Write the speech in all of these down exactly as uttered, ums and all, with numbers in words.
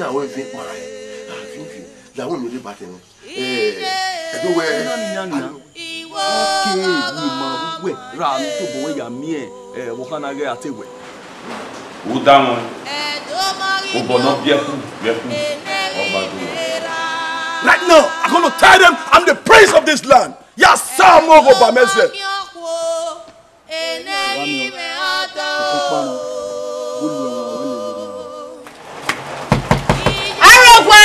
Awẹ vbe kpara hẹ, a vbe vbe, la wẹ ne ọ rre ba tẹ mwẹ. Eh, ẹdẹ wẹ. Nọ ni yan na. Ọke ne ima ru wẹ ra ne tobọ wẹ ya miẹn, eh, vbe ọ kha na ghẹ a te wẹ. U da wọn, obọ ne ọ biẹ khu, biẹ khu, ọ ba do wọn. Right now, I'm gonna tell them I'm the prince of this land. Ya sa ọmọ ọghe Ọbamẹzẹ. Arọgua!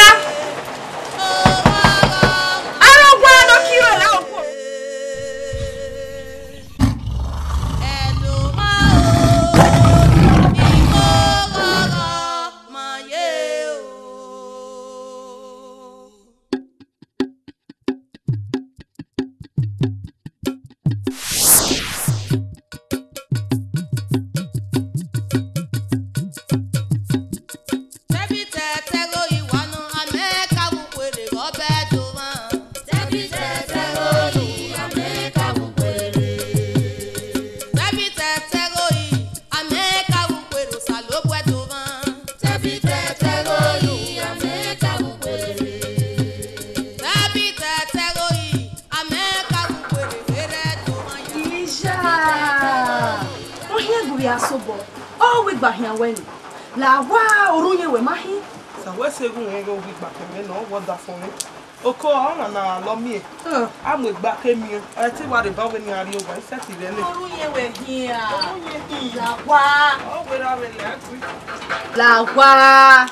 Arọgua ne ọ kiro la okhuo. Iya! Ọ hiẹn gu vbe asobọ, ọ wegbe khian wẹ ni. La wa orhu ye wẹ ma khin. Sa wẹ sẹ ghunmwẹ ighe ovbi igba kẹmẹ nọ, wẹ ọdafẹn mwẹ. Oko ọmwa na lọ miẹn. A mu egbe ke miẹn. Ẹ te wa rhe ba wẹ ne iran rrie owa, I sẹtin rre nẹ. Orhu ye wẹ khian. Orhu ye khian. La wa. Ọ wẹ ra vbe lẹ gui. La wa.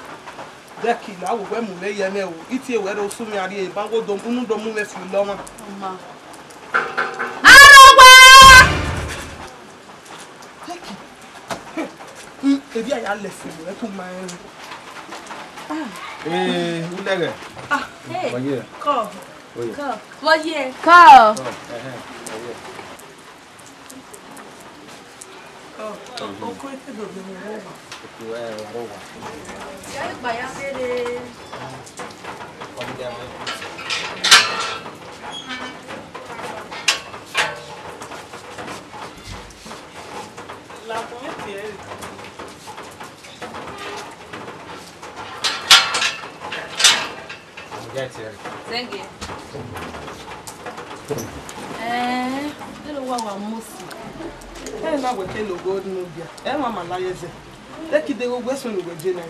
Dẹki la wo wẹ mu vbe ye mwẹ o. I tie wẹ rre osu mwẹ a rrie eba wo do, unu do mu mwẹ fi lọ ọmwa. Ọma. Arọgua! Thank you. Hmm, ebi a ya lẹ fi ẹ ku ma ẹ. Eh, Ulẹghẹ. Ah, hey. Wọ ye? Kọ. Oye. Kọ. Wọ ye? Kọ. Kọ, ẹhẹn, wọ ye. Kọ. Oko ete do gbe mu wa. Oko ẹ wa ro wa. Ya gba ya fere. Sẹngiẹ. Ẹẹ, de lo wa wa Mosi. Ẹ na wẹ ke logo ne obia. Ẹ wa ma la ye zẹ. Te kide ghe wẹ sunu wẹ je na.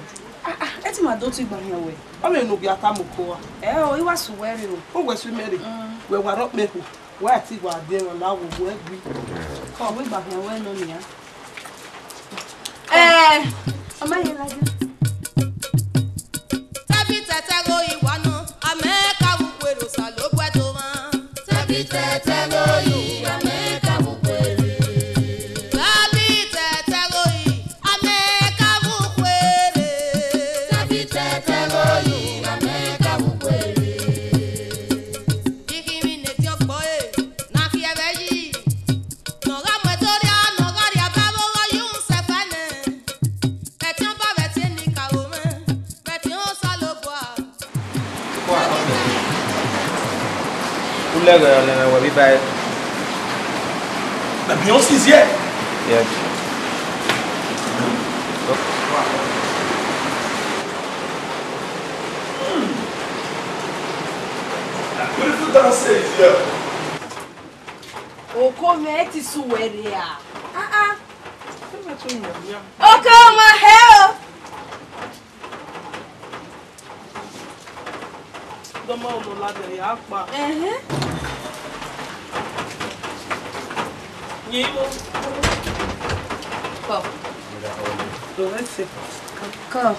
Ah, ah, ẹ ti ma do tu igba hian wẹ. Ọ mẹ ne obia ta moko wa. Ẹ o, I wa su wẹ rre o. O wẹ su mẹ rre. Mm. Wẹ wa rọ kpẹ ho. Wẹ a ti wa de emwa la wo wẹ gui. Kọ wẹ igba hian wẹ nọ nian. Eh, ọma ye ladian. Tẹbitẹtẹ gho iwa nọ, amẹ ka vbe ukhu ere Osanobua do mwa. Tẹbitẹtẹ gho yi, amẹ ka vbe ukhu ere. Tẹbitẹtẹ gho yi, amẹ ka vbe ukhu ere. Tẹbitẹtẹ gho yi, amẹ ka vbe ukhu ere. Ighimwi ne ediọn kpọ ẹre, na khiẹ vbe yi. Ne ọ gha mu ẹdẹ orria, ne ọ gha rhie abọ vbe ọghọ ye uhunmwu sẹ ẹfẹ nẹ. Vbe ẹtin ọba, vbe ẹtin enikaro mwẹ, vbe ẹtin Osanobua. Ulẹghẹ ọnẹmwẹ wẹ vbe iba ẹre. Ẹbi ọ si ziẹ. Yes. Hmm. Beautiful dance here. Oko mwẹ ti su wẹ rre a. Ah, ah. Oko ọmwa hẹ o. Dọmọ ọmọ ladian ya kpa. Ẹhẹn. Yin igho. Kọ. Do ẹse. Kọ.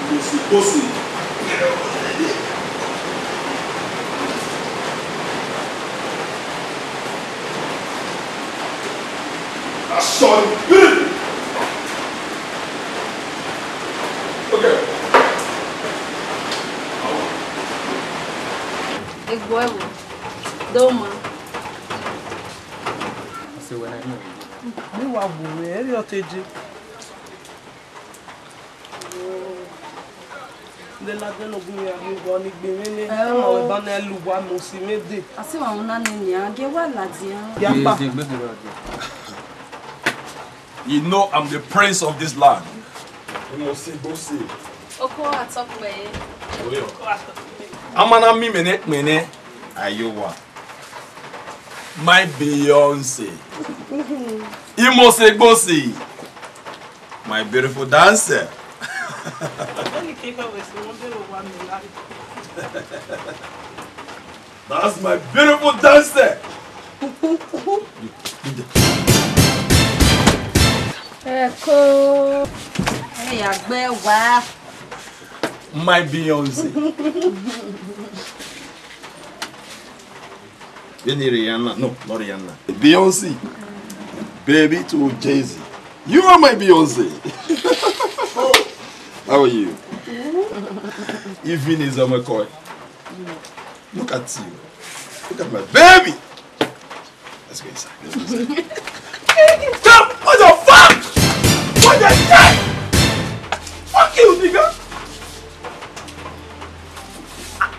Kposi, kposi. Action, ready. Okay. Egbe ẹvbo, do ma. Ase wẹ na ni. Ni wa wo re, ẹ ri ọ te je. Ne ladian ne ọ gu mwẹ rrie owa ni gbe mwẹ nẹ, ẹ o, ma wẹ ba na lu wa mu si mwẹ dee. A si wa una nẹ nian, gie wa ladian. Ya kpa. You know I'm the prince of this land. Imosegbose. Oko atọkpẹ. Oyo. A ma na miẹn imẹ nẹ kpẹn nẹ, ayowa. My Beyonce. Imosegbose. My beautiful dancer. That's my beautiful dancer. Eko. Hey, agbe wa. My Beyonce. Vbene Rihanna, no, not Rihanna. Beyonce. Baby to Jay-Z. You are my Beyonce. How are you? Even is on my coy. Look at you. Look at my baby. Let's go inside. Let's go inside. Come! What the fuck? What the fuck? Fuck you, nigga.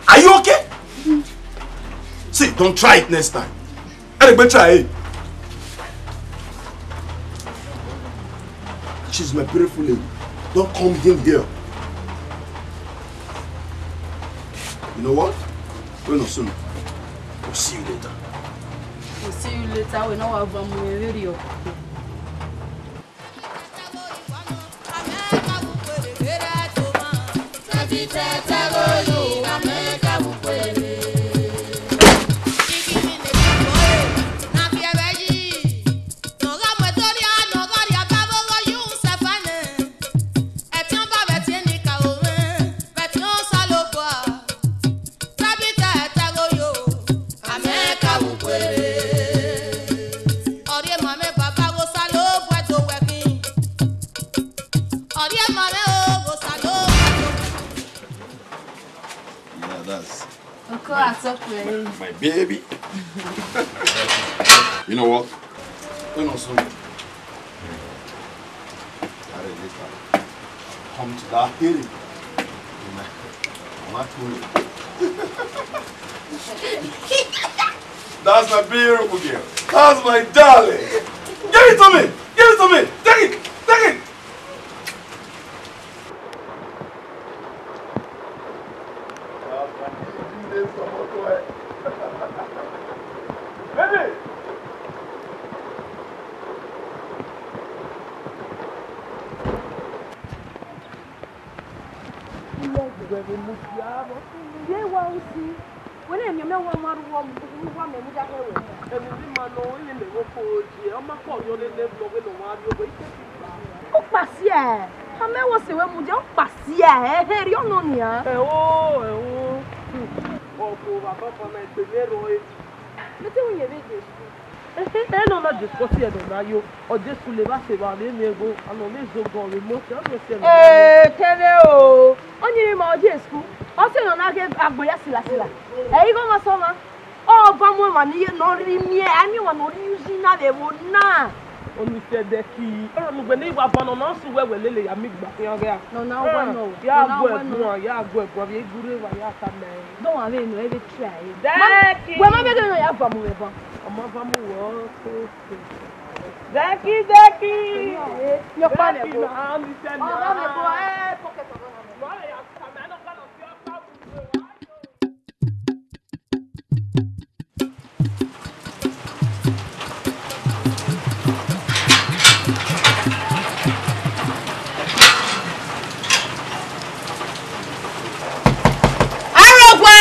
Are you okay? See, don't try it next time. Anybody try it. She's my beautiful lady. Don't come in here. You know what? When soon. We'll see you later. We'll see you later. We know what we are. Yeah, that's Oko atọkpẹ. My baby. You know what? When soon. Come to that hearing. Not cool. That's my beautiful girl. That's my darling. Give it to me. Give it to me. Take it. Take it. That's my beautiful girl. Baby. Iye wa usi. Wẹ ne emwi ọmọ wa ma ru uwa mẹ mudia kẹ wẹ. Emwi ne ima nọ, emwi ne mẹ vbe fo ye, ọ ma kpọ rhie ọnrẹn ne vlọ wẹ ne ọ wa rrie owe, I take it back. Ukpasia, a mẹ wẹ ọse wẹ mudia, ukpasia, ẹ he rhie ọnọ nian. Ẹo, ẹo. Ọmọ baba ọba na egbe mwẹ rrọọ. Mẹ te wẹ yẹn vbe de school. Ehe, ẹ nọ na discuss ẹdẹ na yo, ọ Jesu le vba se vba vbe miẹn ẹgo, a nọ vbe zẹ ọgọn vbe mose, ọ vbe sẹ ẹdẹ na yo. Ee, kẹvbe o, ọnii ma ọ Jesu, ọ sẹ nọ na ghe agbo ya silasila. Ẹ i gho ma sẹ ọmwa, ọ van mu emwa ne ọ rhirhi miẹn, a i miẹn ọmwa ne ọ rhirhi uyi na vbe ẹvbo na. Ọnii sẹ ẹdẹ ki, ọnii ugbẹn ne I wa van nọ na sẹ uwẹ wẹ lele ya miẹn igba khian ghe a. Nọ na wẹ nọ, ya nọ na gu wẹ nọ. Ẹguan, ya gu ẹguan vbe gure evba ya ta mẹ. Dọmwa vbe nọ, ẹ vbe try. Zẹki! Wẹ ma vbe ghe nọ ya van mu mwẹ van. Ọ ma van mu wẹ, okay, okay. Zẹki, Zẹki! Yọ pa mẹ bo. Zẹki, na, a ni sẹ mi. Ọ, na mẹ bo, ẹ, pocket ọgọ na mẹ. Why are you coming? I don't wanna see your problem. Arọgua!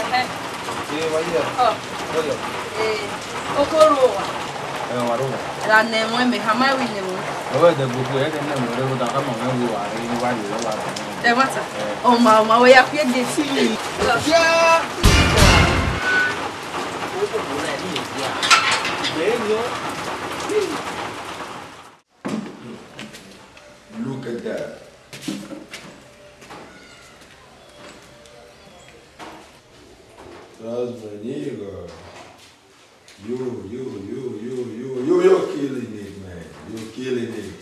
Ẹhẹ. Ọ. Ee, okoro wa. Ẹ wa ro wa. Ra nẹ ẹmwẹ mẹ, ha ma ẹvbo nẹ ẹmwẹ. Ẹ wẹ dẹ gbogbo ẹ dẹ nẹ ẹmwẹ rẹ, rhunmwuda khama mwẹ wo wa rre, wa rre, wa rre. Ẹmwata. Ẹ. Ọ ma, ọ ma, wẹ ya khuẹ gate. Look at that. That's my nigga. Yo, yo, yo, yo, yo, yo, you're killing it, man. You're killing it.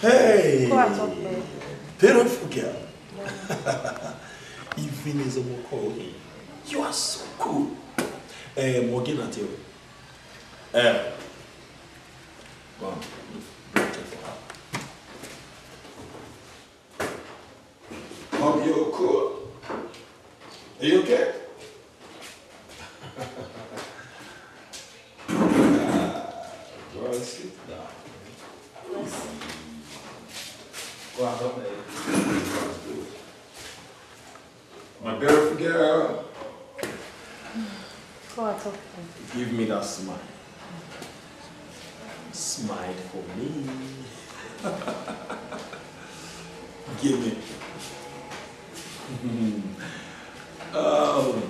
Hey! Beautiful girl. Even as a Mokori, you are so cool. Eh, Morgan, I tell you. Eh, go on. Hope you're cool. Are you okay? Ah, go and sit down. Go and talk to him. My beautiful girl. Go and talk to him. Give me that smile. Smile for me. Give me. Um,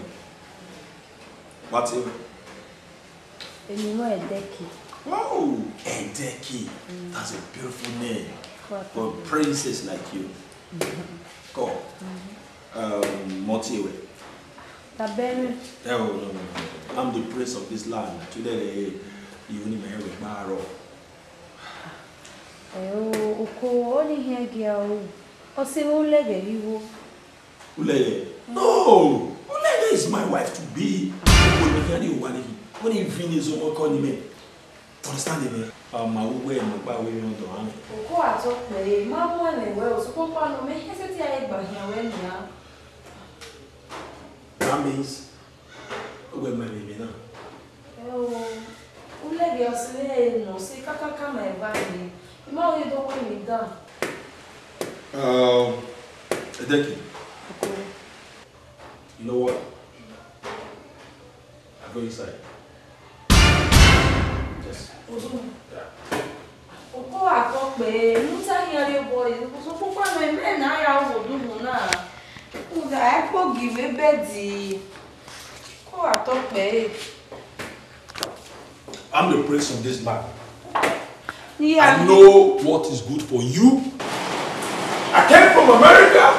what's your Emi wẹ Ẹdẹki. Wow, Ẹdẹki. Mm. That's a beautiful name. What For a princess like you. Mm-hmm. Come. Mm-hmm. Um, Motiwe. Tabere. Oh, no, no, no. I'm the prince of this land. Today, eh, you only may have a bar. Eh, oh, oko, only here, girl. O se wo lege iwo. Uleye. No! Uleye is my wife to be. When he vini zọmọ kọ ni mẹ. Understand me? Ọ ma wu wẹ ne ọ gba wẹ rẹn ọdọ mwẹ. Oko atọ kpẹre, ma mu ẹmwẹ wẹ, osokpokpa nọ, mẹ hẹ sẹtin a gba hian wẹ nian. That means, ọ wẹ ma emwi na. Ẹ o, u lẹghẹ ọse nọ, se kakaka ma eva nẹ. I ma ghi do wẹ emwi dan. Um, Edeki, you know what? I go inside. Yes. Yeah. Oko atọ kpẹre, ne u ta hian rre obọ, osokpokpa nọ, mẹ na ya wo duhu na. U gha ẹkpo gi vbe bẹdi. Oko atọ kpẹre. I'm the prince of this land. Yeah. I know what is good for you. I came from America.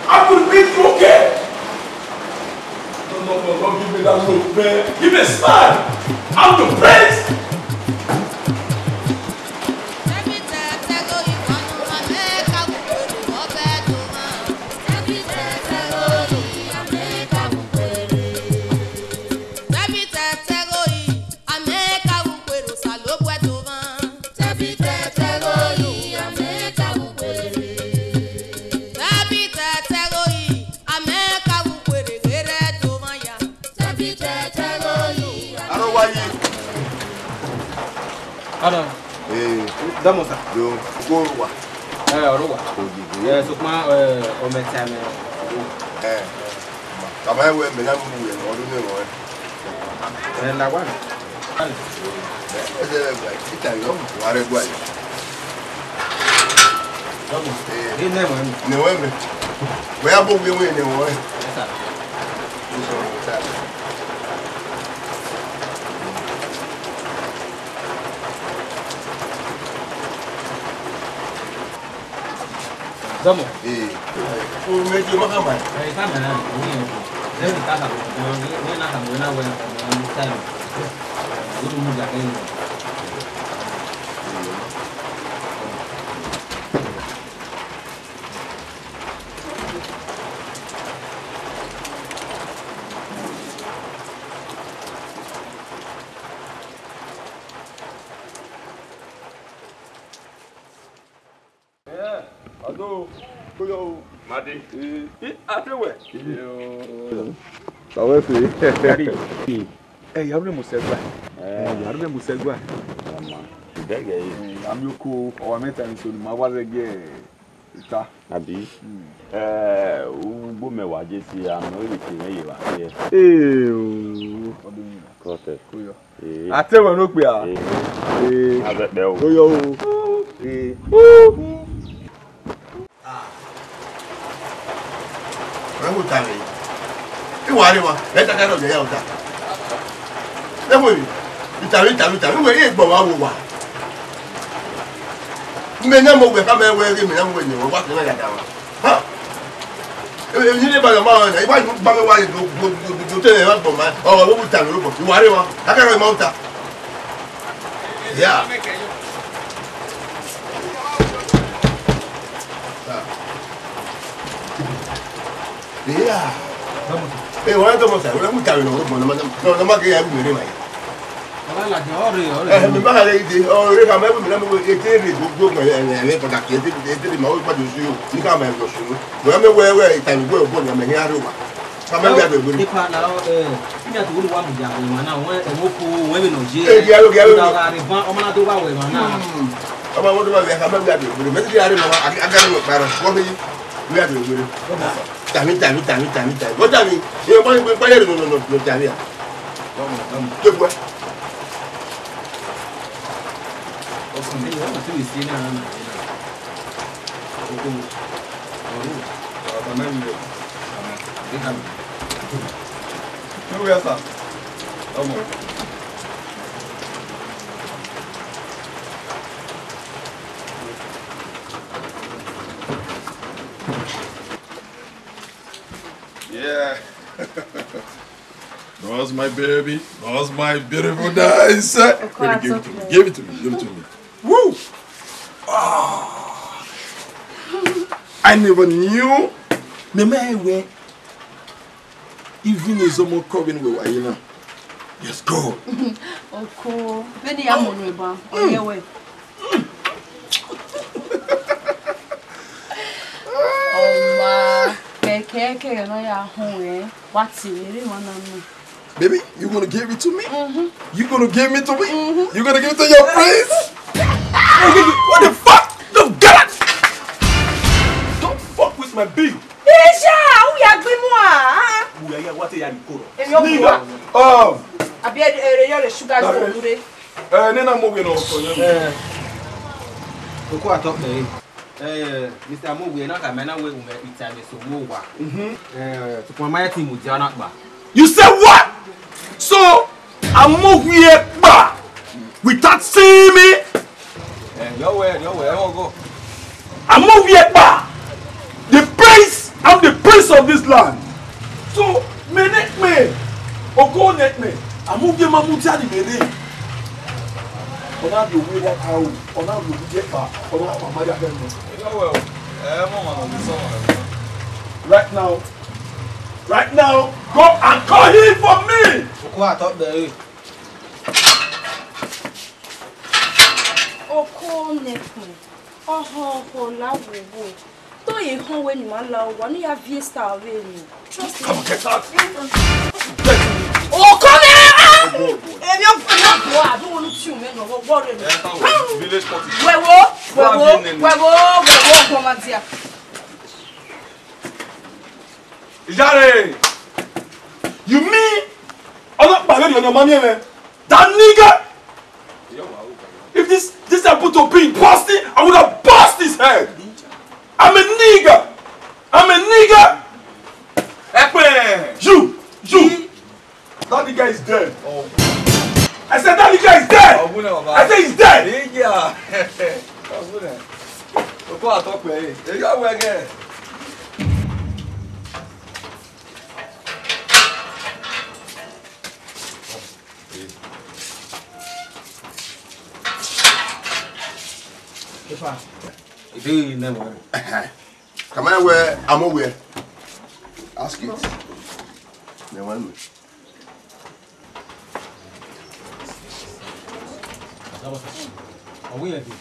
I could meet you, okay? No, no, no, don't give me that look, man. Give me a smile. I'm the prince. Aro wa yi. Ana. Eh. Damo sa. Yo, ugo wa. Eh, ọrọ wa. Ojiji. Eh, sokpan, eh, ọmọ ẹta mẹ. Eh. Kama ẹwẹ mẹ ya mu wẹ ọdún mẹwẹẹ. Eh, la wa. Ẹsẹ rẹ gba ita yọ, wa rẹ gba yọ. Damo. Eh. Ẹ nẹ wẹ mi. Nẹ wẹ mi. Wẹ ya bo wẹ wẹ nẹ wẹ. Yes, sir. Damo. Eh. O me ti ma kama. Eh, kama na, o ni o. Then we talk about, we, we na kama, we na we na kama, we na time. We do mu ja ke. Eh, Ado, ko yo o. Made. Eh, eh, Atewe. Yo. Tawe fe. Daddy. Eh, ya ru mẹ sẹ gua. Eh, ya ru mẹ sẹ gua. Ama. Dẹgẹ yi. Eh, ami oko, ọwa mẹta ni so ni ma wa zẹ gẹ, eh, ita. Abi. Hmm. Eh, ugbo mẹ wa je si, ama, ọ rhie ke mwẹ ye evba ye. Eh, o. Ọdọ yẹn. Kọtẹ. Ko yo. Eh. Atewe ne okpia. Eh. Eh. Azẹkpẹ o. Oyo o. Eh. Ọna mu tare. I wa rre emwa, ẹ ta ka nọ ya ota. Ẹ mu emwi. Itare, itare, itare. Uwẹ, ẹ gbọ wa wo wa. Mẹ ne mọ wẹ ka mẹ wẹ ghe, mẹ ne mọ wẹ ne wa ke na ya da wa. Ha? Emwi ne ba ma na, I wa ba mẹ wa do, do, do, do, do, te ne wa gbọ ma. Ọ, wo bu ta ro gbọ. I wa rre emwa. A ka rre emwa ota. Yeah. Yeah. Eh, wa tọ mọ sa, wa mu ta ro gbọ, na ma, na ma ke ya ru mere ma. Alhaji, ọrẹ, ọrẹ. Eh, mi ma gha rre ide, ọrẹ gha ma wẹ mi na mu wẹ ete rre gbogbo ẹmwẹ, ẹmwẹ, ẹmwẹ pàtàkì, ete, ete rre ma wẹ gbadu su yo, ni ka ma ẹmwẹ su yo. Wẹ mẹ wẹ, wẹ, ita ni wẹ, wẹ, mẹ hia rre wa. Ka mẹ wẹ ade wẹ. Ipa na, eh, imi atu wẹ wa mu ya wẹ ma na, wẹ, eh, wẹ ko, wẹ vbe nọ je. Eh, dia lo, dia lo. Da gha rre ban, ọmọ na do wa wẹ ma na. Hmm. Ọmọ wọn do wa wẹ, ka mẹ wẹ ade wẹ. Mẹ ti rre ma wa, a, a ga ni wẹ kpara, wọ mi wẹ ade wẹ. Tami, tami, tami, tami, tami. Wọ tami. Ye, wọ, wọ, wọ, ye, no, no, no, no, tami a. Ke bua. Ọkàn mi, ọmọ tí mi sí náà, náà, náà. Oko, ọrú, ọ̀rọ̀ mẹ́rin lè. Nígbà mi. Nígbà yẹn sà. Ọmọ. Yeah. That's my baby. That's my beautiful nice. Baby, give it to me. Give it to me. Give it to me. Woo! Ah. I never knew. Me, me, we. Even is almost coming with Wayne. Yes, God. Oko, vbene I ya mu nuẹn ban, ọ ye wẹ. Ọma, kẹkẹ, kẹkẹ ne ọ ya họn ẹre, wa tie vbe emwa na nọ. Baby, you gonna give it to me? Mm-hmm. You gonna give it to me? Mm-hmm. You gonna give it to your prince? Hey, hey, hey, what the fuck? Don't get it! Don't fuck with my baby. Isha, u ya gbe mu a? U ya, ya, wa te ya ni koro. Èmi ò mọ̀. Nigga. Oh. Àbí ẹ, ẹ, ẹ, yọ le sugar. Sorry. Ẹ, nena mo gbe no so yẹn. Eh. Oko atọ pẹre. Eh, Mister Amowie, na ka mẹ na we umẹ itare so wo wa. Mhm. Eh, tukun ma ya ti mu dia na kpa. You say what? So, Amowie kpa without seeing me? Eh, your way, your way, I won't go. Amowie kpa, the prince, I'm the prince of this land. So, me ne kpe, Oko ne kpe, Amowie ma mu dia ni me ne. Ọna do we wa ka o, ọna do we je kpa, ọna pa ma ya kẹ nọ. Your way, eh, mo ma no so. Right now, right now, go and call him for me. Oko atọ pẹre. Oko ne kpe, ọhọ, ọhọ la wowo. To ye họn wẹ ne ima la owa, ne I ya viẹ star vbe emwi. Trust me. Come on, get out. Oko mwẹ, ah! Emwi ọgbọ na bọ, I don't want to tune me no, what, what, what? Village politics. Wẹ wo, wẹ wo, wẹ wo, wẹ wo, ọgbọn ma dia. Ijare! You mean ọlọkpa vbe rhie ọmọ miẹn mwẹ? That nigga! If this, this happen to be in Boston, I would have bust his head. I'm a nigga. I'm a nigga. Ẹkpẹn! You, you. That nigga is dead. Oh. I said that nigga is dead. Ọgbọn nẹ, baba. I said he's dead. Nigga. Ọgbọn nẹ. Oko atọ pẹre. Eyi ọwẹ gẹ. Epa, ide ne wẹ. Come on, where I'm aware. Ask it. They want me. Ọwẹ ẹdẹ.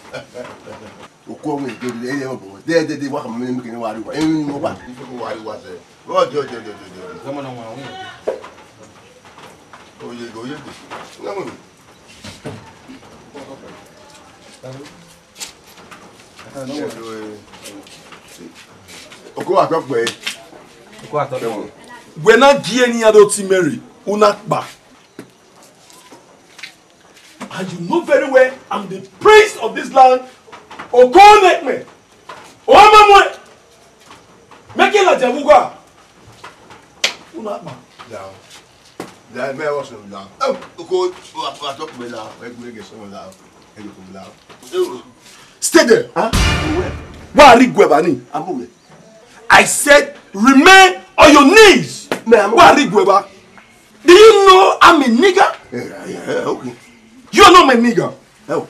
Oko ọwẹ ẹdẹ, ẹdẹ, ẹdẹ, ẹdẹ, wa kama mi kini wa ri wa. Emi ni mo wa. Ife ko wa ri wa se. Wa jọ, jọ, jọ, jọ, jọ. Ọmọ na wa ọwẹ ẹdẹ. Oye, oye. Nga mo. Oko wa tọ pẹre. Oko wa tọ pẹre. Wẹ na gie ne iran do ti mẹ rre, u na kpa. And you know very well, I'm the prince of this land. Oko ne kpe. O ma mu. Make it like Javuga. U na kpa. Down. Down, me also down. Oh, Oko, wa, wa, talk me down. Make me get some down. Make you come down. Stay there. Huh? Where? Wa ri gue ba ni. I'm away. I said, remain on your knees. Man, I'm away. Wa ri gue ba. Do you know I'm a nigga? Yeah, yeah, yeah, okay. You are not my nigga. Oh,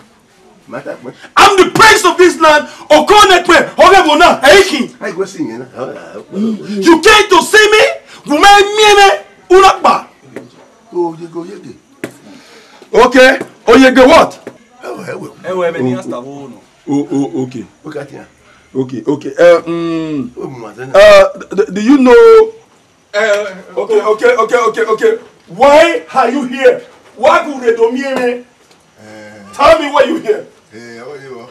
matter of I'm the prince of this land. Oko ne kpe, ọghe ẹvbo na, ẹ i khin. I go see you now. You came to see me? Gu mẹ miẹn mwẹ, u na kpa. Go, you go, you go. Okay, Oyege what? Ẹwẹ, ẹwẹ. Ẹwẹ, ẹmẹ ni asta wo no. Oh, oh, okay. Okay, ati ya. Okay, okay. Uh, mm, Oh, my God. Uh, d-, d-, do you know? Uh, okay, okay, okay, okay, okay. Why are you here? Why do they do me, eh? Eh. Tell me why you here. Eh, how are you?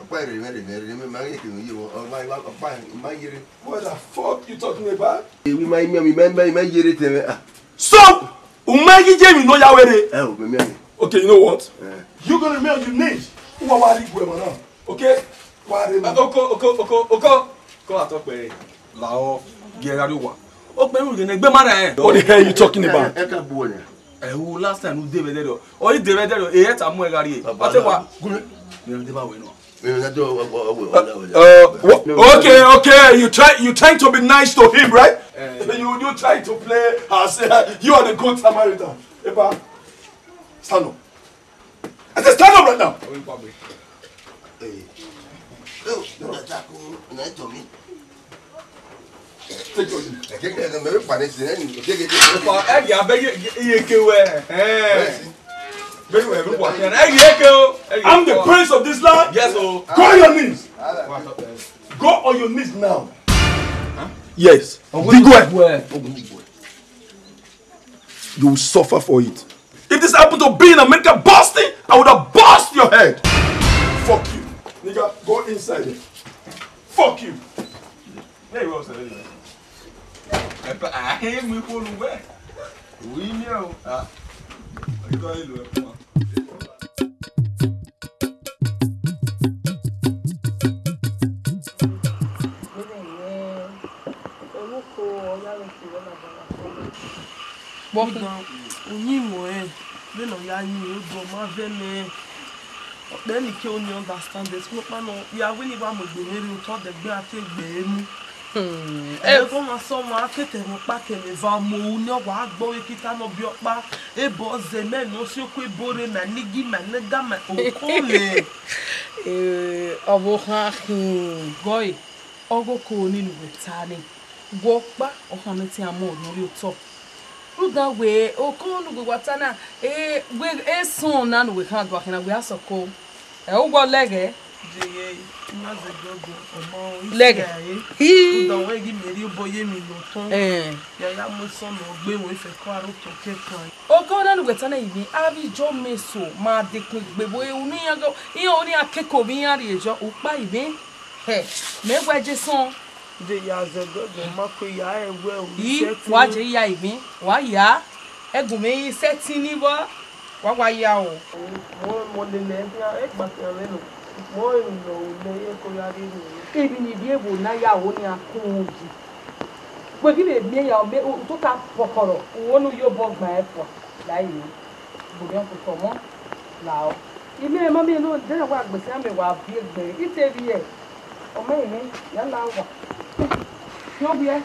Ọkpa rẹ mẹ, rẹ mẹ, rẹ mẹ, ma ghe ke ye wo. Ọkpa, ọkpa, ma yere. What the fuck you talking about? Ewi ma, ma, ma, ma, ma yere te mẹ. Ah. Stop! U ma ghi ye emwi ne ọ ya wẹ rre. Eh, o, mẹ, mẹ. Okay, you know what? Eh. You gonna remain on your knees. Uwa wa rhie iguẹ mwa na. Okay? Wa rre mwa. Oko, oko, oko, oko. Ko atọ kpẹre. Lao, gie gha rrie owa. Okpẹn ru ghe ne egbe ma rẹn. What the hell you talking about? Ẹ ka bu wẹ nia. Ẹhu, last time u de vbe ẹdẹrriọ, ọ i de vbe ẹdẹrriọ, e ta mu ẹ gha rrie. Baba, ọ te wa. Gure. Mẹ de ba wẹ nọ. Mẹ na do, ọ, ọ, ọ, ọ, ọ, ọ, Uh, wha-, okay, okay, you try, you trying to be nice to him, right? Eh. You, you trying to play as, uh, you are the good Samaritan. Epa, stand up. I said stand up right now. Hey. Oh, you attack me. Na to me. Take your leave. Ẹ gẹ, ẹ gẹ, mẹ vbe kpa nẹ sin, ẹ ni, ẹ gẹ, ẹ gẹ. Epa, ẹ gẹ, abẹ ye, ye, ye ke wẹ. Eh. Very well, very well. Ẹ gẹ ke o. Ẹ gẹ. I'm the prince of this land. Yes, o. Go on your knees. Go on your knees now. Yes. Digwe. You will suffer for it. If this happened to be in America, Boston, I would have bust your head. Fuck you. Nigga, go inside there. Fuck you. There you go, sir. Ẹ pa, a he mu ikhuo nu wẹ. Wi miẹn o. Ah. Ẹ ghi dọ ẹre lu ẹkun. Vbọkun, uyinmwẹ ọnrẹn, vbene ọ ya yin odọ ma vẹ nẹ, ọ kpẹ ne I ke oni understand ẹse nọkpa nọ, ya wẹ ne I wa mu egbe mwẹ rre otọ, ọ dẹgbe a te gbe ẹre mu. Hmm, ẹghẹ ọmwa sẹ ọmwa, a ke te ẹmwẹ ọkpa ke ẹmwẹ eva mu ru ne ọ wa gbe ọvbokhan ne ọ biẹ ọkpa, ebo zẹ mẹ ne ọ si oku ebo rre, ma nigga, ma nigga, ma okon lẹ. Eh, ọvbokhan khin. Gọe, ọghe oko ni ne uwẹ ta nẹ, wẹ ọkpa, ọ khama ẹtin a mu ọre otọ. Rhunmwuda wẹ, oko ne uwẹ wa ta na, eh, wẹ esọn na ne uwẹ khan do a khian na, wẹ a sẹ oko. Ẹ, uwẹ ọ lẹghẹ. Jeye, I ma zẹ gọgọ, ọmọ, I lẹghẹ. Sia ẹre. Hi. Rhunmwuda wẹ ghi mẹ rhie obọ ye emwi ne otọ. Eh. Ya ya mu esọn ne ọ gbe mwẹ fẹko aro otọ kẹkan. Oko na ne uwẹ ta na, ivbi, avbe ijọ mẹ eso, ma dekun egbe vbe unu iran gọ, iran, iran keke ovbi iran rrie yọ, ukpa ivbi. Hẹ, mẹ wẹ je sọn. Je ya zẹ gọgọ, ma kue ya ẹwẹ o, I, sẹtin. Wa je ya ivbi, wa ya. Ẹgun mwẹ i sẹtin ni vbọ, wa wa ya o. Mo, mo lele ẹfian, egba fian vbe nọ. Mo emwi ne ọ ru nẹ, eko ya rhie ru. Emwi ne ivbi evo na ya ho nian kun yi. Wẹ ghi vbe miẹn ya, mẹ, u tota pọkọrọ, u ho ne u ye obọ gban ẹfua, la ire. Gboriọn koko ọmọ, la ọ. I miẹn ma miẹn nọ, de wa gbese amẹ wa viọ egbe, I te vbiẹ. Ọ ma rinmwian, ya la owa. Yọ viẹ.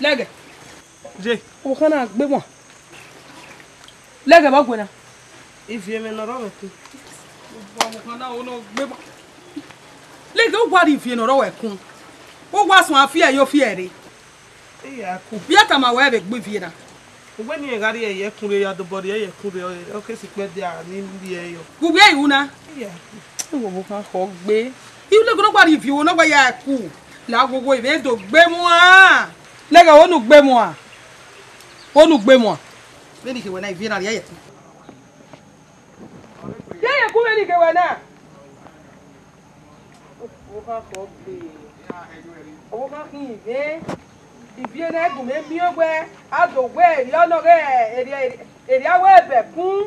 Lẹghẹ. Je. Ọvbokhan na gbe mwa. Lẹghẹ vbe ọ gue na. Ivie mwẹ ne ọ rrọọ vbe ẹkun. Ọvbokhan na, ọ nọ gbe mwa. Lẹghẹ, uwa rhie ivie ne ọ rrọọ vbe ẹkun. Uwa suẹn afiẹ yo fiẹ rre. Iya ku. Vbe a tama wẹ vbe gbe ivie na? Uwẹ ne irẹn gha rhie ẹre ye ẹkun rre, ya dobọ rhie ẹre ye ẹkun rre, ọ ke sikpẹ dia ni rhie ẹre yọ. Gu vbe ru na? Iya ku. Uwẹ ọvbokhan khọ gbe. Iwu lẹghẹ ne ọ gba rhie ivie ne ọ gba ya ẹku. La wowo, ivie do gbe mwa. Lẹghẹ, onu gbe mwa. Onu gbe mwa. Vbene I khe wẹ na, ivie na rhie ẹre ye ẹkun. Rhie ẹre ye ẹkun vbene I khe wẹ na. Ọvbokhan khọ gbe. Ọvbokhan khin vbe. Ivie na gu mwẹ miẹn wẹ a do wẹ erriọ nọ ghe erriọ, erriọ a wẹ ẹbẹ kun.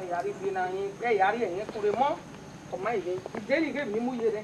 Ẹ ya rhie ivie na yin, ẹ ya rhie ẹyẹn kun rre mọ. Ọ ma ivbe, I de ni ghe emwi ne I mu ye rre.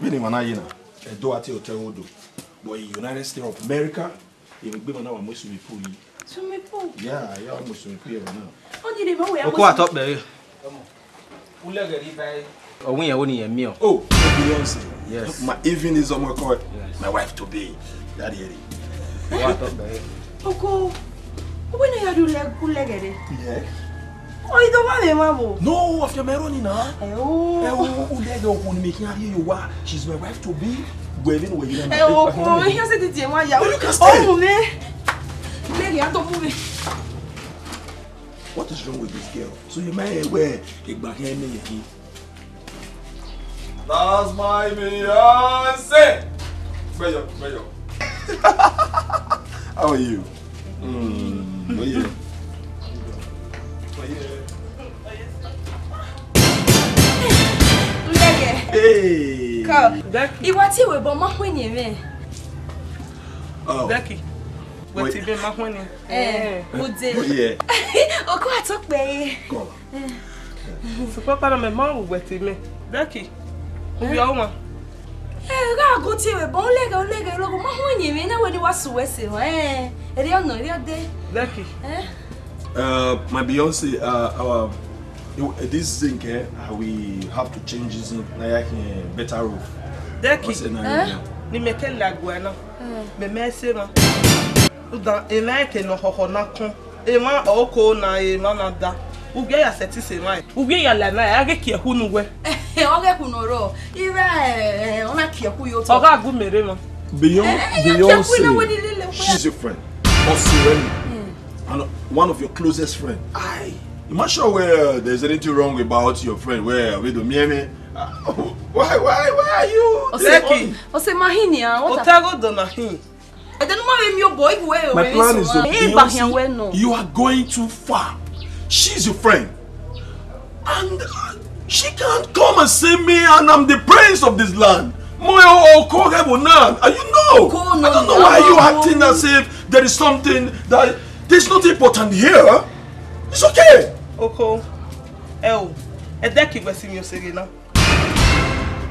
Vbene emwa na ye na, Ẹdo a te otọ ẹvbo do. But in United States of America, emwi egbe emwa na wa mu swimming pool yi. Swimming pool? Yeah, ya mu swimming pool ẹmwẹ na. Ọ ni rre ma wẹ. Oko atọ kpẹre. Ulẹghẹ rri ba ẹre. Ọ wẹ irẹn vbene irẹn miẹn ọ. Oh, Beyonce. Yes. My evening is almost called. Yes. My wife to be. Daddy Eddie. Oko atọ kpẹre. Oko, uwẹ ne ya do ulẹghẹ rre? Yeah. Ọ i do ma vbe ma vbo? No, of your meroni na. Ẹ o. Ẹ o, ulẹghẹ okhuo ne mẹ khian rhie ye owa. She's my wife to be. Wẹ vbene wẹ ye na. Ẹ o, oko, ihian sẹ titi ẹmwa ya. No, you can stay. Ọ mu mwẹ. Ulẹghẹ a do mu mwẹ. What is wrong with this girl? So you might wear a black hair me. That's my Beyonce. Mayor, mayor. How are you? Mm, oh yeah. Oh yeah. Hey. Come. Becky. Iwa ti we bo ma hwe ni me. Oh. Becky. Wait. Wẹtin be ma hwe ni. Eh, ude. Oh yeah. Oko atọ kpẹre. Come. Sukpakpa na mẹ ma ru wẹtin mẹ. Becky. Ubi ọmwa. Eh, gha go tie we, but uleghe, uleghe, uleghe, ma hue ni emwi na wẹ ne wa su wẹ se wa. Eh, erriọ nọ, erriọ de. Becky. Eh? Uh, my Beyonce, uh, our, you, uh, this zinc, eh, uh, we have to change this zinc. Na ya can better roof. Becky. What's the name? Eh? Ni mẹ ke lagua na. Eh. Mẹ mẹ se ma. Udan, emwa ke nọ khọkhọ na kọn. Emwa ọko na, emwa na da. Ugie ya sẹtin se emwa. Ugie ya la na, a ghe kie khu nu wẹ. Ọ ghe khu nọ rọ. Ivẹ, eh, ọ na kie khu yo tọ. Ọ gha gu mẹ rre mwa. Beyond, eh, eh, ya kie khu na wẹ ni lele wẹ. She's your friend. Or Sireni. Hmm. And one of your closest friend. I, you not sure where there's anything wrong about your friend. Where we do me, me. Uh, why, why, why are you? Ose, Becky. Ose ma hini a, what a- Otago do na hin. Ẹdẹ ne u ma vbe miẹn obọ, I wẹ o. My plan is to, Beyonce, you are going too far. She's your friend. And, uh, she can't come and see me, and I'm the prince of this land. Mo yo oko ghẹ vbo na. And you know, I don't know why you acting as if there is something that, there's nothing important here. It's okay. Oko, ẹ o, ẹ dẹ ke wẹ si mi oseghe na.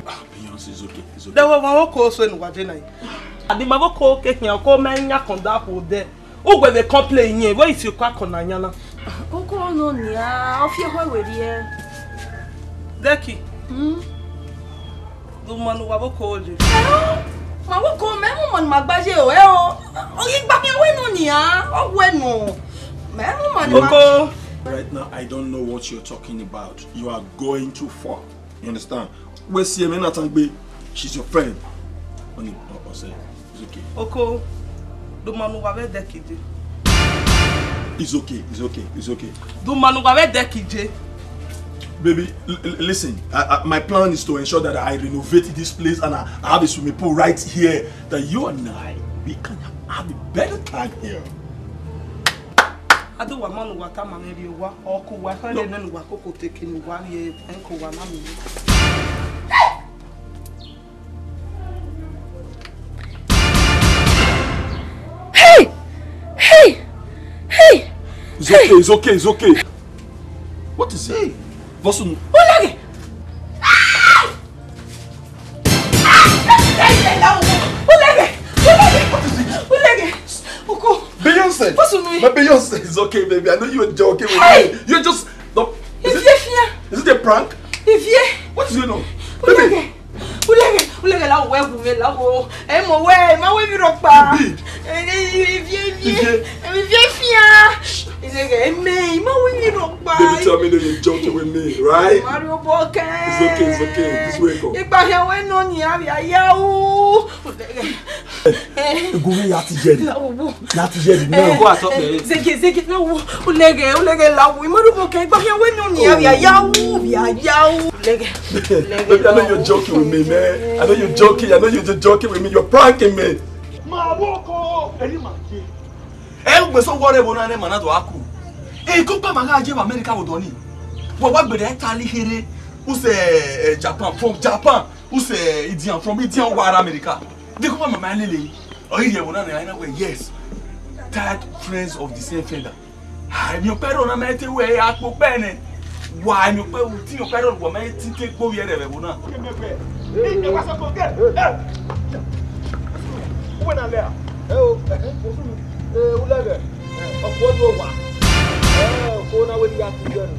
Ah, Beyonce, it's okay, it's okay. Dẹ wẹ wa oko so enu wa je na yi. Abi ma oko ke khian ko ma yan kan da ko de. U wẹ vbe complain yen, wẹ isi ko akọn na yan na. Oko no nia, ọ fi ehọ wẹ rrie. Becky. Hmm? Lu ma nu wa oko le. Ma oko, mẹ mu ma ma gba ye o, ẹ o. O yi gba mi wẹ no nia, ọ wẹ no. Mẹ mu ma nu ma. Oko. Right now, I don't know what you're talking about. You are going too far. You understand? Wẹ si ẹmwẹ na tangbe, she's your friend. Honey, ọ, ọ sẹ, it's okay. Oko, do ma nu wa vbe ẹdẹ kije. It's okay, it's okay, it's okay. Do ma nu wa vbe ẹdẹ kije. Baby, l-, l-, listen, I, I, my plan is to ensure that I renovate this place and I, I have a swimming pool right here that you and I, we can have a better time here. Adu wa ma nu wa ta ma mwẹ rrie owa, ọ ko wa, khẹ No. Rẹ nene wa koko teke ne wa rrie, ẹn ko wa na mi. Hey! Hey! Hey! It's okay, it's okay, it's okay. What is it? Vọsunu. Ulẹghe! Ulẹghe! Ulẹghe! Ulẹghe! Oko! Beyonce! Vọsunu. My Beyonce, it's okay, baby. I know you were joking with Hey! Me. You just, no, is Ivie it, fia! Is it a prank? Ivie! What is going on? Baby! Ulẹghe! Ulẹghe, ulẹghe la wẹ wu mwẹ la wo. Ẹ mọ wẹ, ma wẹ mi rhọkpa. Ivie, ivie, ivie. Ivie fia. Ulẹghe mẹ, ma wẹ mi rhọkpa. Baby, tell me that you're joking with me, right? Mario Boke. It's okay, it's okay. Just wake up. Igba hia wẹ nọ ni a via ya u. Ulẹghe. Ego vbe ya ti jẹ ni. La wo. Láti yẹ ẹre náà. Go ask up there. Zege, zege, no, wo. Ulẹghe, ulẹghe la wo. Ima do mo kẹ, igba hia wẹ nọ ni a via ya u, via ya u. Ulẹghe. Baby, I know you're joking with me, man. I know you're joking. I know you're just joking with me. You're pranking me. Ma wo ko, eri ma ye. Ẹ gbẹ so wọrẹ ẹvbo na ne ma na do aku. Ẹ ko pa ma gha je vbe America vbe odọ ni. Wa wa gbẹdẹ Italy here. Usẹ, eh, Japan, from Japan. Usẹ Indian, from Indian wa ra America. De ko pa ma ma lele. Ọ ghi rhie ẹvbo na nẹ, I na wẹ, yes. Tired friends of the same feather. Ah, emwi ọkpẹrọ na ma te wẹ akpo kpẹ nẹ. Wa emwi ọkpẹrọ, ti emwi ọkpẹrọ wa ma te te gbe ovbi ẹre vbe ẹvbo na. Uwẹ na lẹ a? Ẹ o, ẹ, ẹ, Ulẹghe, ọ kuọ yo wa. Ẹ, ọ kuọ na wẹ ne I ya tu yẹ nẹ.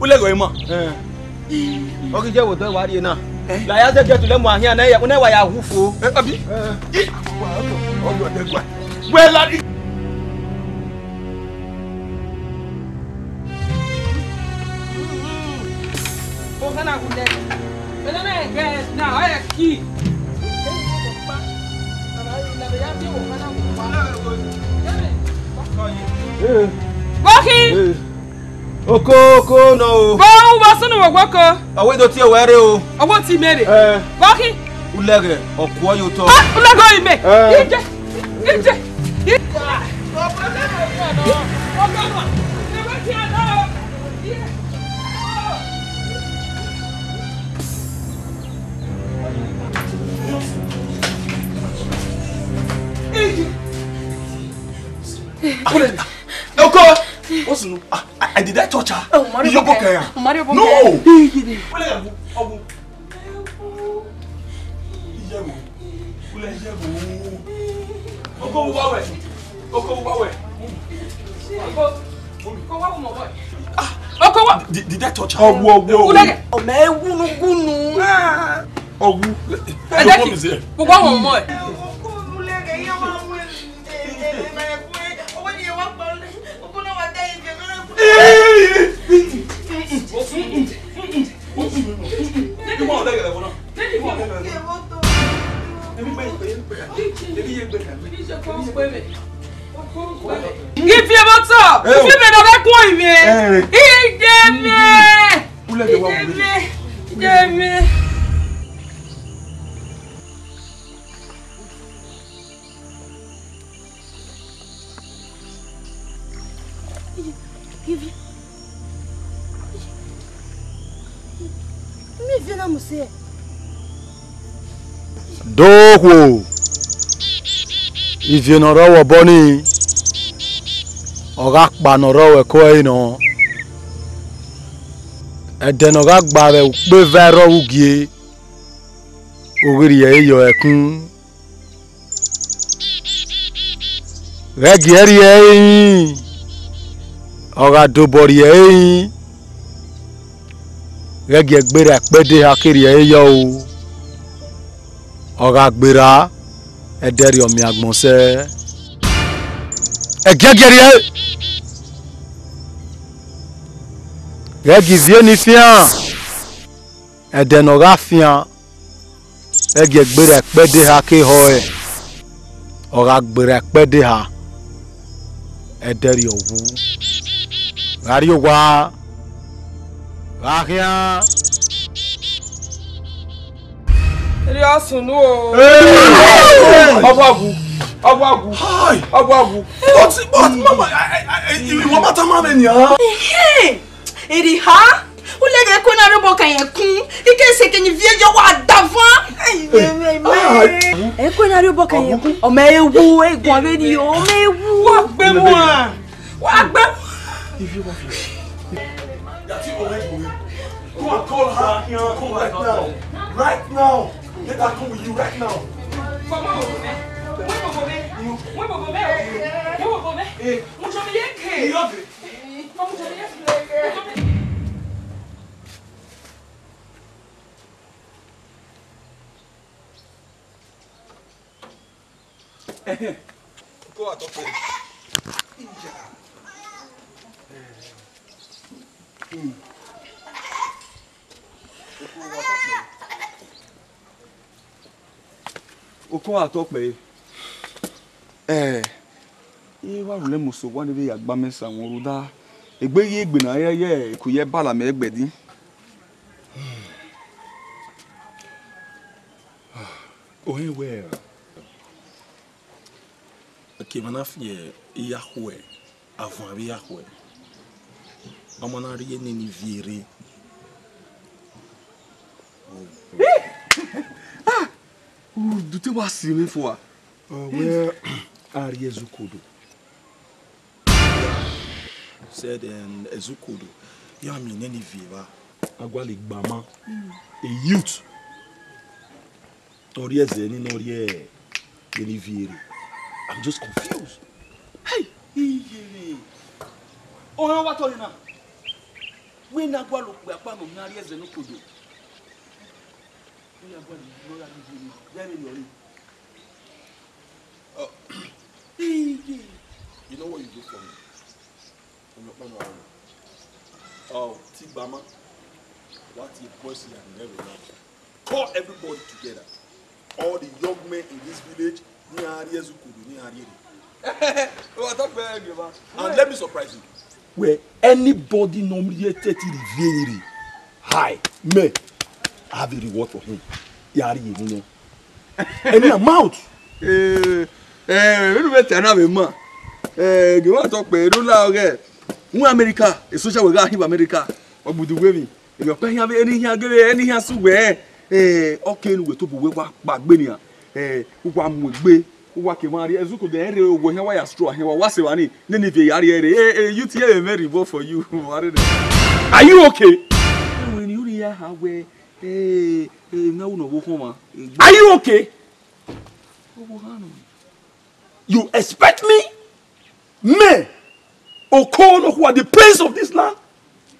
Ulẹghe ọre ima. Ẹ. Ọ ghi ye vbe odọ wa rrie na. Eh? La ya zẹgiẹ tu lẹ mu ahian na, ne wa ya hu fo. Eh, abi? Eh. Ih, ọ yọ dẹ gua. Wẹ la di. Ọgana ghulẹ. Ẹdẹ na ẹgẹ na, ọ yẹ ki. Bọkhi. Eh. Oko, oko nọ o. Vbe u vbe sunu vbe ogboko? Ọ wẹ do tie wẹ rre o. Ọ wẹ tie mẹ rre. Eh. Vbe ọ khin? Ulẹghe, ọ kuọ ye otọ. Ah, ulẹghe ọre mẹ. Eh. Ije, ije, ije. Oko, what's no? Ah, I, I did I touch her? Oh, Mario Boke. Mario Boke. No. Wele ya bu, ogu. Iye wo. Wele iye wo. Oko wa we. Oko wa we. Oko. Oko wa mo boy. Ah, Oko wa. Did, did I touch her? Owo, owo. Wele. O me gunu gunu. Ah. Owu. Ẹ jẹ́ kí gbogbo àwọn ọmọ ẹ̀. Ifi ẹmọ tọ, ifi mẹ nọ bẹ kún ìmẹ. Ìdẹmẹ. Ìdẹmẹ. Ìdẹmẹ. Ivie na mu sẹ. Do khuo, ivie ne ọ rrọọ vbe obọ nii, ọ gha kpa ne ọ rrọọ vbe ẹko ẹre nọ. Ẹdẹ ne ọ gha gba vbe ukpeva ẹrrọọ vbe ugie, u ghi rhie ẹre yọ ẹkun. Ghẹ gie ẹre rhie ẹre yin, ọ gha dobọ rhie ẹre yin, ghẹ gie gberra ẹkpẹdẹ eha ke rhie ẹre yọ o. Ọ gha gberra, ẹdẹ rriọ miẹn agbọn sẹ. Ẹgiẹgiẹ rhie ẹre, ghẹ gie ivie ni fian, ẹdẹ ne ọ gha fian, Ẹgiẹ gberra ẹkpẹdeha ke ehọ ẹre, ọ gha gberra ẹkpẹdeha, ẹdẹrriọ wu. Gha rrie owa, gha khian. Erriọ sunu o. Ọghuawu, ọghuawu, ọghuawu. But, but, mama, I, I, I, I, you want to tell me now? Hey, Eriha, u lele ẹko na rre obọ kan yẹn kun, I ke sẹ ke ni viẹ yọ wa davan. Ẹko na rre obọ kan yẹn kun, ọmọ ewu, eguan vbe ni, ọmọ ewu. Wa gbe mu a, wa gbe mu. If you want to, go and call her to come right now. Right now. Let her come with you right now. Hey. Ko wa tọ kpẹre. Oko wa tọ kpẹre. Ẹ, I wa rhulẹ mu sẹ owa ne vbe ya gba mẹ sa wọn rhunmwuda egbe ghi egbe ne a ya ye eko ye bala mẹ gbẹdin. Ọ rẹn wẹẹ, eke emwa na fi iyakhuẹ, avan vbe iyakhuẹ, ọ ma na rhie nene ivie rre. Ah! U do te wa si mwẹ fua. Ọ wẹẹ, a rhie Ezukodo. Said, um, Ezukodo, ya miẹn nene ivie evba. A gualọ igbama, a youth. Ọ rhie ẹzẹ ni, ne ọ rhie nene ivie rre. I'm just confused. Hey, iyere. Ọnrẹn wa tọ nina. Wẹ na gualọ okpia ọkpa ne ọ na rhie ẹzẹ ne Okodo. Wẹ na gualọ igho ya rhie ivie ni, ya vbe rriọ re. Oh, iyere. You know what you do for me? Ọmọ ọkpa na rre. Oh, Tigbama. What a boys here never know. Call everybody together. All the young men in this village, ni a rhie Ezukodo, ni a rhie re. Wa tọ kpẹre, Gema. And let me surprise you. Wẹ anybody ne ọ rhie thirty rhie ivie ni rre, hai, mẹ, I have a reward for him. Ya rhie emwi nọ. Any amount. Eh, eh, vbene u vbe ta na vbe ma. Eh, Gema tọ kpẹre, do la ọghẹ. Wẹ America, e social worker gha khin vbe America. Ọ gbudu wẹ emwi. Emwi ọkpa ehian vbe, eni hian ghe vbe, eni hian sẹ uwẹ, eh, ọ kere ne uwẹ tobọ uwẹ wa kpa egbe nian, eh, uwa mu egbe, uwa ke emwa rhie, Ezukodo rre, owẹ ehian wa ya stroke ahian, wa, wa sẹ evba ni, nene ivie ya rhie rre, eh, eh, youth, I have a reward for you, wa rre nẹ. Are you okay? Ẹwẹ ne u rhie ya ha wẹ, eh, eh, na wu ne ọ vbe khọn mwa. Are you okay? Ọ vbe khọn nọ. You expect me? Me, Oko Nokhuwa, the prince of this land,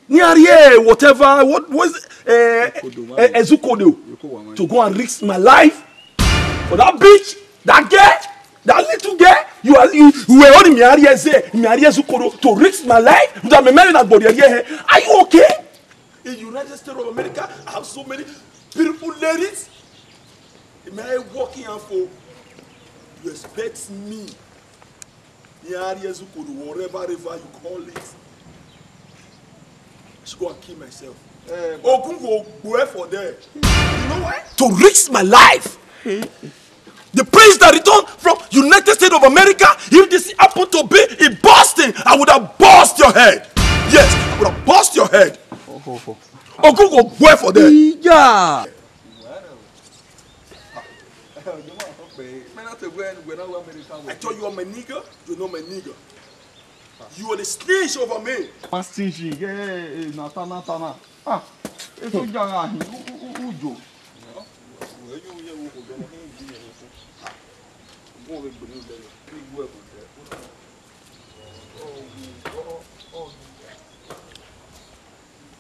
ne I rhie whatever, what was, eh, eh, Ezukodo, to go and risk my life for that bitch, that girl, that little girl. You are, you, you were only me, I rhie, say, me, I rhie Ezukodo to risk my life. That me, me, na gbori here. Are you okay? In United States of America, I have so many beautiful ladies. Am I working out for? You expect me? Yari Ezukodo, whatever, whatever you call it. I should go and kill myself. Eh, Ogun go gbẹ for there. You know why? To risk my life. The prince that returned from United States of America, if this happened to be in Boston, I would have bust your head. Yes, I would have bust your head. Ogun go gbẹ for there. Ija. I tell you, I'm a nigga, you know my nigga. You are the snitch over me. Ma stingy, yeah, eh, na ta, na ta, na. Ah, eso ja gha hin, u, u, u, ujo.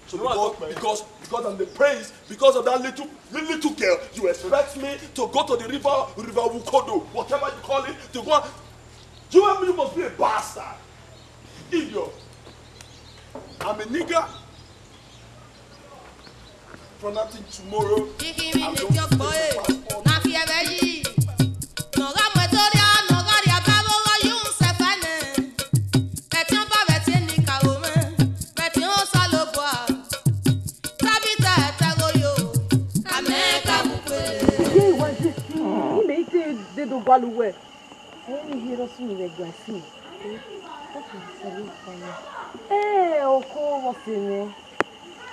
So because, because, because I'm the prince, because of that little, little girl, you expect me to go to the river, river Wukodo, whatever you call it, to go and, you and me must be a bastard. Idiot. I'm a nigga. From nothing tomorrow. Igi mi I'm le going fi ọkpọ to e. Ẹvbo yi, ne ọ gha mu ẹdẹ orria, ne ọ gha rhie abọ avbe ọghe ọ ye uhunmwu sẹ ẹfẹ nẹ. Vbe ẹtin ọba, vbe ẹtin enikaro mwẹ, vbe ẹtin Osanobua, Tabita ẹtẹghoyo, amẹ ka mu ukpele. Ye wa ye fi, imẹ i te de do gualọ uwẹ. Ẹ i vbiẹ ne ọ sunu vbe ẹguae sin. Ẹ, oko vbe ọse mwẹ.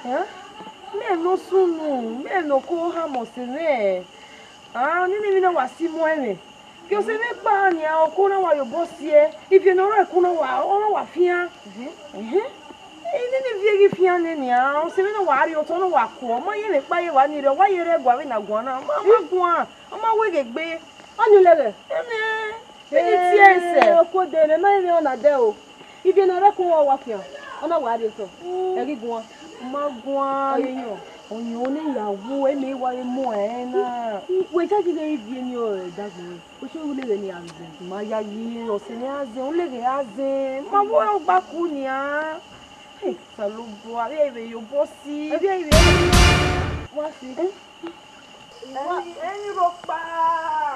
Ẹ? Mẹ ne ọ sunu, mẹ ne oko khama ọse mwẹ. A, nene emwi na wa si mu ẹmwẹ. Gie ọse mwẹ kpa nian, oko na wa ye obọ siẹ, ivie ne ọ rre ẹko na wa, ọ na wa fian. Ẹhẹn. Nene ivie ghi fian nẹ nian, ọse mwẹ na wa rrie otọ, ọ na wa kuọ, ọ ma ye mwẹ kpa ye evba ni rre, ọ wa ye rre ẹguae vbene a guan na, ọ ma, ọ ma guan, ọ ma weghe egbe. Ọni ulẹghẹ? Ẹmwẹ, vbene I tie ẹre sẹ. Ee, okuo de ne ma rẹn emwi ọna dẹ o. Ivie ne ọ rre ẹko wa fian, ọ na wa rrie otọ. Ẹ ghi guan. Ma guan. Ọ ye yọn. Ọyọn ne ya wu, ẹmwẹ wa ye mu ẹre na. I, i, wẹ jaji ghe ivie ni ọre dagbe. Oso ulẹghẹ ni a zẹ. Ma ya yi ọse ne a zẹ, ulẹghẹ a zẹ. Ma wo ọgba ku nian. Hey, Osanobua, avbe ivbe ye obọ si. Avbe ivbe. Wa si. Eh? Ẹyin, ẹyin rhọkpa.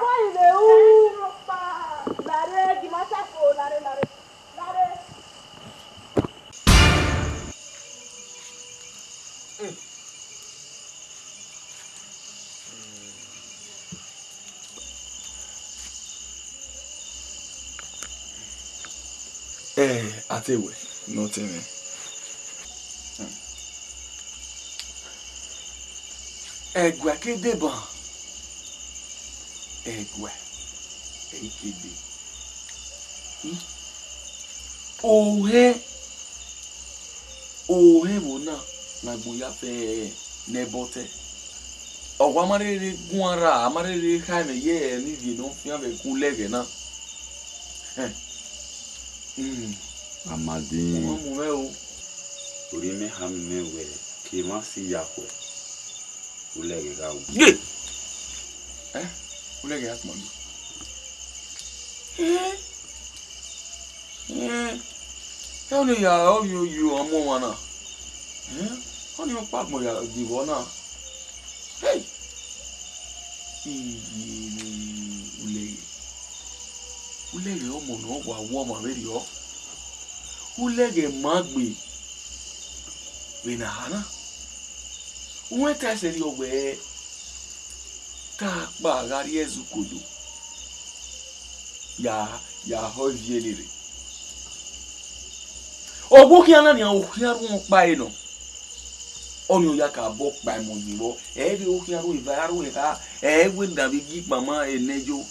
Wa ivbe ru. Ẹyin rhọkpa. Lare, gi ma ta fo, lare, lare. Lare. Eh, a te wẹ ne ọ tẹn mwẹ. Ẹguae ke deba, ẹguae ẹre ke de. Ohẹn, ohẹn vbo na ne agbọn ya fẹ ne ẹbọ tẹ. Ọ wa ma rherhe guan ra, a ma rherhe kha ẹmwẹ ye ẹmwẹ ivie ne ọ fian vbe ẹko ulẹghẹ na. Hẹn. Hmm. Amadi. Ọ ma mu mwẹ o. Orhiọn mẹ khama mẹ wẹẹ, ke emwa si ya khuẹ, ulẹghẹ gha wu. Ye! Eh? Ulẹghẹ gha tuma mi. Eh? Eh? Ẹ ọnii ya, ọ yo yo ọmọ ọmwa na. Eh? Ọnii ọkpa agbọn ya gbe vbọ na. Hey! Iye, ulẹghẹ. Ulẹghẹ ọmọ ne ọ wa wu ọmwa vberriọ. Ulẹghẹ ma gbe vbe ne a ha na. Uwẹ ta sẹrriọ wẹẹ, te a kpa gha rrie ẹzọ ukodo, ya, ya họ ivie ni rre. Ọ wẹ okhian na nian, okhian rhuọnkpa ẹre nọ. Ọnii ọ ya ka bọ kpa emọ ye vbọ, ẹ vbe okhian ru eva, ru eha, ẹ wẹ na vbe gi ikpama enẹ yo,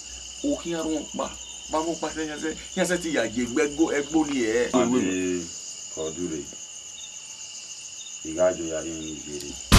okhian rhuọnkpa, ma rhuọnkpa sẹ, iran sẹ, iran sẹtin ya ye egbe ẹgbo, ẹgbo ni ẹ. Ade, ọ dure, I gha jọ ya rhie emwi ni viẹ rre.